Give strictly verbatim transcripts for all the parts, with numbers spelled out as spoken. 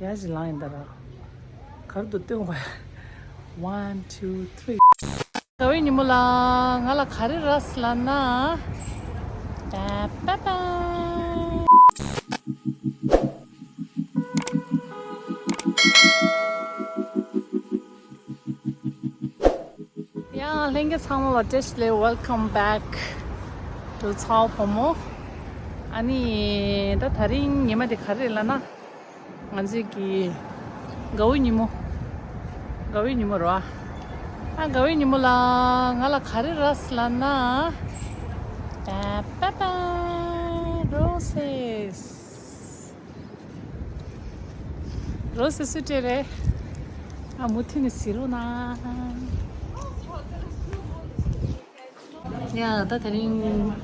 ཡ་ཞིག་ལངས་ཡིན་ད་ར། གར་དུ་སྟོན་པ། One, two, three. དགའ་བའི་ཉིན་མོ་ལ་ང་ལ་ག་རེ་རག་ལབ་ན། པ་པ་པ། ཡང་ལྷན་རྒྱས་ཚང་མ་ལ་བཀྲ་ཤིས་བདེ་ལེགས། Welcome back to ཚ་བོ་བུ་མོ། ཨ་ནི་ད་དེ་རིང་ཉི་མ་དེ་ག་རེ་རེད་ལབ་ན། ང་ཚོའི་གི་དགའ་བོའི་ཉིན་མོ། དགའ་བོའི་ཉིན་མོ་རེད་བ། ཨ་དགའ་བོའི་ཉིན་མོ་ལ་ང་ལ་ག་རེ་རག་ལབ་ན། པ་པ་པ། རོ་སེས། རོ་སེ་སུ་སྤྲད་རེད། ཨ་མུ་མཐུད་ནས་གཟིགས་རོགས་གནང་། ཡ་ད་དེ་རིང་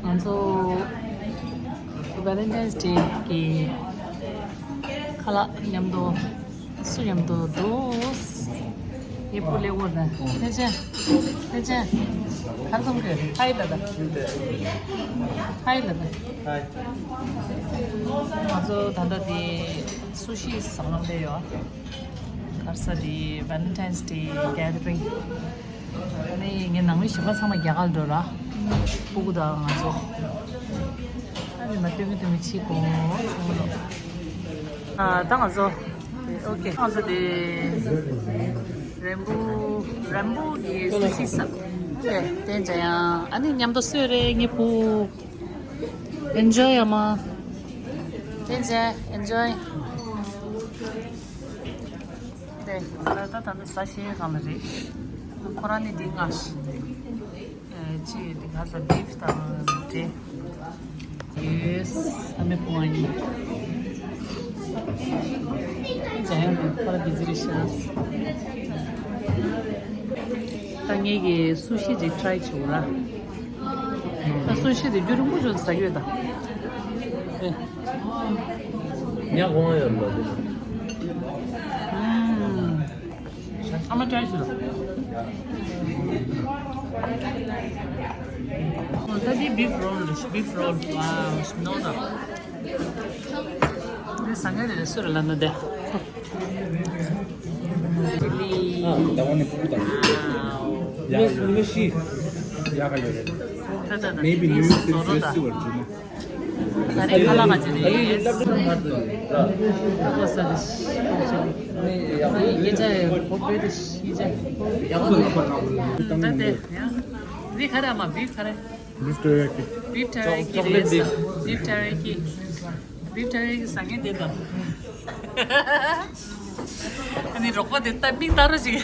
ང་ཚོ་Valentine's Day གི་ཁ་ལག་མཉམ་དུ་སུ་མཉམ་དུ་འདུག་ངའི་བུ་ལེ་འོར་ད་ཐེ་ཅན། ཐེ་ཅན། གར་སོང་གི་ཧའི་ལ་ད། ཧའི་ལ་ད། ང་ཚོ་ད་ལྟ་དེ་སུ་ཤི་ཟ་ལམ་ལ་ཡོད། གར་ས་དེ་Valentine's Day gathering། ནི་ངའི་ནང་མི་གཞན་པ་ཚང་མ་རྒྱ་གར་འགྲོ་ར། སྤུ་གུ་དང་ང་ཚོ། ཨ་ནི་མ་སྟོན་གི་སྟོན་གི་ཕྱི་གོ་ཚང་མ་ལོ། ཨ་ད་ང་ཚོ། ཨོ་ཁེ། ང་ཚོ་དེ་རེན་བུ། རེན་བུ་གི་སུ་ཤི་ཟ། དེ་དེ་འདྲ་ཡང་ཨ་ནི་མཉམ་དུ་གསོལ་རེ་ངའི་བུ། Enjoy ཨ་མ། དེ་འདྲ་enjoy། དེ་ད་ད་ད་ནི་ཟ་ཤེས་གང་ལ་རེད། ཁོ་རང་ནི་འདི་ང་ཤི། ཨེ་ཅི་འདི་ག་ས་བིབ་དང་འདྲེ། ཡེས་ཨ་མའི་བུ་ཨ་ཡིན། འཇམ་དབྱངས་དང་ཁོ་རང་བི་ཛི་རེད་ཤག་ད་ངེད་ཀྱིས་སུ་ཤི་ཅིག་ཊ་རའི་བྱེད་འོ་ར། ད་སུ་ཤི་དེ་རྒྱུན་རིང་པོ་ཅིག་ཟ་གི་ཡོད་ད། ཨེ། ཉ་གོང་ཡོད་ལ། ཨ་མ་ཀྲའི་ཞུ། ད་འདི་བིབ་རོལ་རེད། བིབ་རོལ། ཝའོ། ནོ་ད། འདི་ཟ་མཁན་རེད། སུ་རེད་ལབ་ན་དེ། ཨ་ད་ཝ་ནི་ཀུ་ཀུ་དང་། ཡ་ཡ་ཡ་ཡ་ཡ་ཡ། ད་ད་ད། Maybe New Year's Festival ད་རེས་ཁ་ལག་ག་ཅི་རེད། ཨ་ནི་ལབ་ལབ་མ་རེད། ཨ་ཁོ་ས་དེ་ཤི་ཁོ་ཅི་རེད། ཨ་ནི་ཡག་པོ་ཡིན་ད། ཡིན་ད་ཡག་པོ་ཡིན་ད། ད་དེ་ཡང་། འདི་ག་རེ་ཨ་མ། བིབ་ག་རེ། Beef teriyaki. Beef teriyaki རེད། Chocolate beef. Beef teriyaki. Beef teriyaki ཟ་མཁན་དེ་དང་། ཨ་ནི་རོགས་པ་དེ་ལྟ་མིག་ལྟ་རོགས་ཅིག་ང་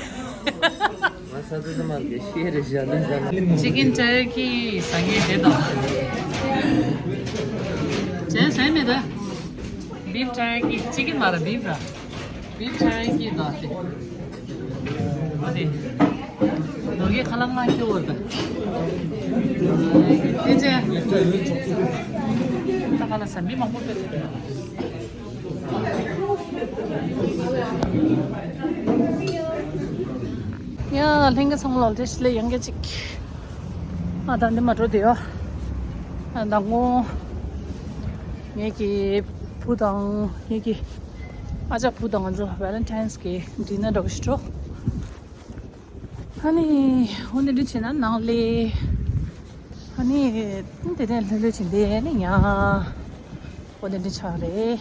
ས་དེ་ཚང་མ་གི་ཤེས་རེད་བཞག་ནི་ཟ་ན། Chicken teriyaki ཟ་མཁན་དེ་དང་། གཞན་ཟ་མེད་ད། Beef teriyaki། Chicken མ་རེད། Beef ར། Beef teriyaki དང་དེ། ཨ་དེ། ནོར་གྱི་ཁ་ལག་མ་ཁྱོད་བར་དང་། དེ་ཅན། ད་ཁ་ལག་ཟ་མི་མང་པོ་འདུག་ཡ་ལྷན་རྒྱས་ཚང་མ་ལ་བཀྲ་ཤིས་བདེ་ལེགས། ཡང་བསྐྱར་ཅིག་ཨ་ད་འདི་མ་འགྲོ་དེ་ཡོ། ཨ་ད་ངོ་། ངེད་ཀྱི་བུ་དང་ངེད་ཀྱི་ཨ་ཅག་བུ་དང་ང་ཚོ་Valentine's གི་dinner འདྲ་བོ་ཞིག་འགྲོ། ཨ་ནི་འོ་འདི་འདྲ་བྱས་ན་ནང་ལས། ཨ་ནི་དེ་ནས་ལྷོད་ལྷོད་བྱས་འདི་ནི་ཡང་འོ་འདི་འདྲ་ཆགས་རེད།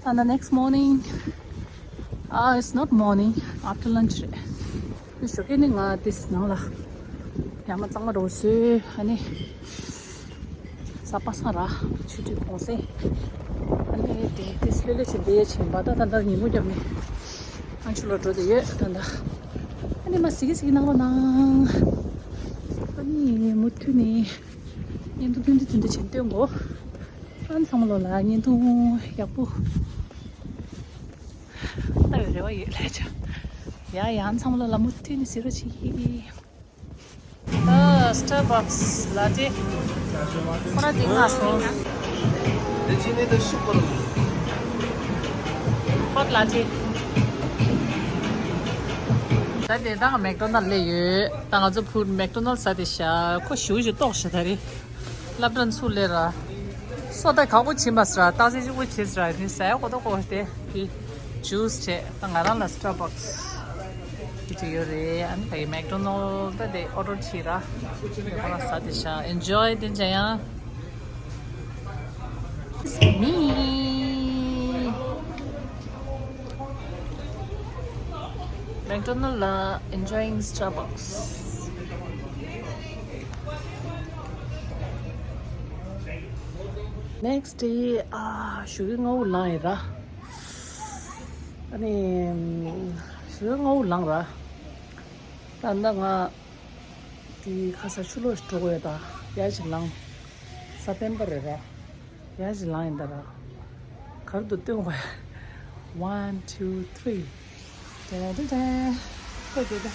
ད་ནི་next morning. Ah, it's not morning. After lunch རེད། ཞོགས་ཀས་ནི་ང་དེ་ནང་ལ་ཡང་མ་གཙང་མ་རོ་བཟོས། ཨ་ནི། ས་པ་སངས་ར། ཆུ་ཐིགས་གོང་སེ། ཨ་ནི་དེ་དེ་སི་ལེ་ལེ་ཆེ་འདི་ཡེ་ཆེན་པ་ད་ད་ད་ཉིན་མོ་རྒྱབ་ནས་ཨ་ཆུ་ལ་འགྲོ་དེ་ཡོད་ད་ད། ཨ་ནི་མ་སི་གི་སི་གི་གནང་རོགས་གནང་། ཨ་ནི་མུ་མཐུད་ནས་བརྙན་ཐུང་ཐུང་ཐུང་ཐུང་ཐུང་ཆེན་སྟོན་གོ། ཨ་ཚང་མ་ལོ་ལ་བརྙན་ཐུང་ཡག་པོ་ལྟ་བའི་རེ་བ་ཡོད་ལས་ཆ། ཡ་ཡ་ཚང་མ་ལོ་ལ་མུ་མཐུད་ནས་གཟིགས་རོགས་གྱིས། ཨ། Starbucks latte. ཁོ་ར་དེ་ང་སོང་། Hot latte. ད་དེ་དང་མེག་ཏོ་ནལ་སླེབས་ཡོད། ད་ང་ཚོ་བུ་མེག་ཏོ་ནལ་ཟ་དེ་ཤ་ཁོ་ཞུ་ཞུ་ཏོག་ཤ་ད་རེད། སློབ་གྲྭ་ཚུར་སླེབས་ར། སོ་ད་ག་གོ་ཕྱིན་པ་སྲ་ཏག་ཙི་ཅིག་གོ་ཕྱིན་སྲ་ནི་ཟ་ཡ་གོ་ད་གོ་དེ་གི་ཇུས་བྱས། ད་ང་རང་ལ་Starbucks་གི་ཅིག་ཡོད་རེད། ཨ་ནི་ད་ཡི་མེག་ཌོ་ནལ་ད་དེ་ཨོ་ཌར་བྱས་ར། ཁོ་རང་ཟ་དེ་ཤ་ཨེན་ཇོའི་དེ་འཇམ་ཡང་། It's me. McDonald ལ་enjoying Starbucks. Next day ཨ་ཞོགས་ཀས་སྔ་པོ་ལངས་ཡིན་ར། ཨ་ནི་ཞོགས་ཀས་སྔ་པོ་ལངས་ར། ད་ལྟ་ང་དེ་ཁ་སང་ཕྱི་ལོགས་ཤིག་འགྲོ་དགོས་ཡོད་ད། ཡར་ཞིག་ལངས། གཟའ་སྤེན་པ་རེད་ར། ཡར་ཞིག་ལངས་ཡིན་ད་ར། ག་རེ་འདུག་སྟོན་དགོས། One, two, three. ད་ད་ད། ད་ད་ད།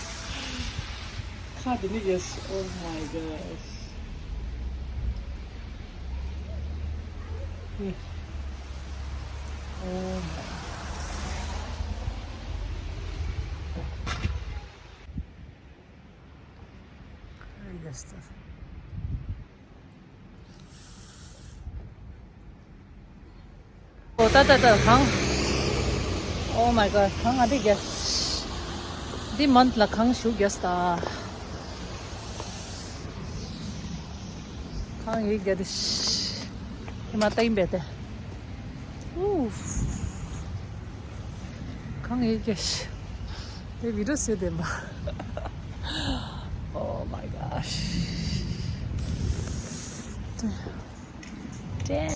ཁ་དེ་ནི་yes. Oh my gosh. Yeah. Oh my. Yes. ཨོ་ད་ད་ད་གངས། Oh my god. གངས་ཨ་འདི་རྒྱ། འདི་མོན་ལ་གངས་ཞུ་རྒྱ་སྟ། གངས་ཡི་རྒྱ་དེ། ཧི་མ་ཏ་ཡིན་པས་ཏེ། ཨུ། གངས་ཡི་རྒྱ། དེ་བི་ཌིའོ་བཟོས་བསྡད་པ། Oh my gosh. Damn.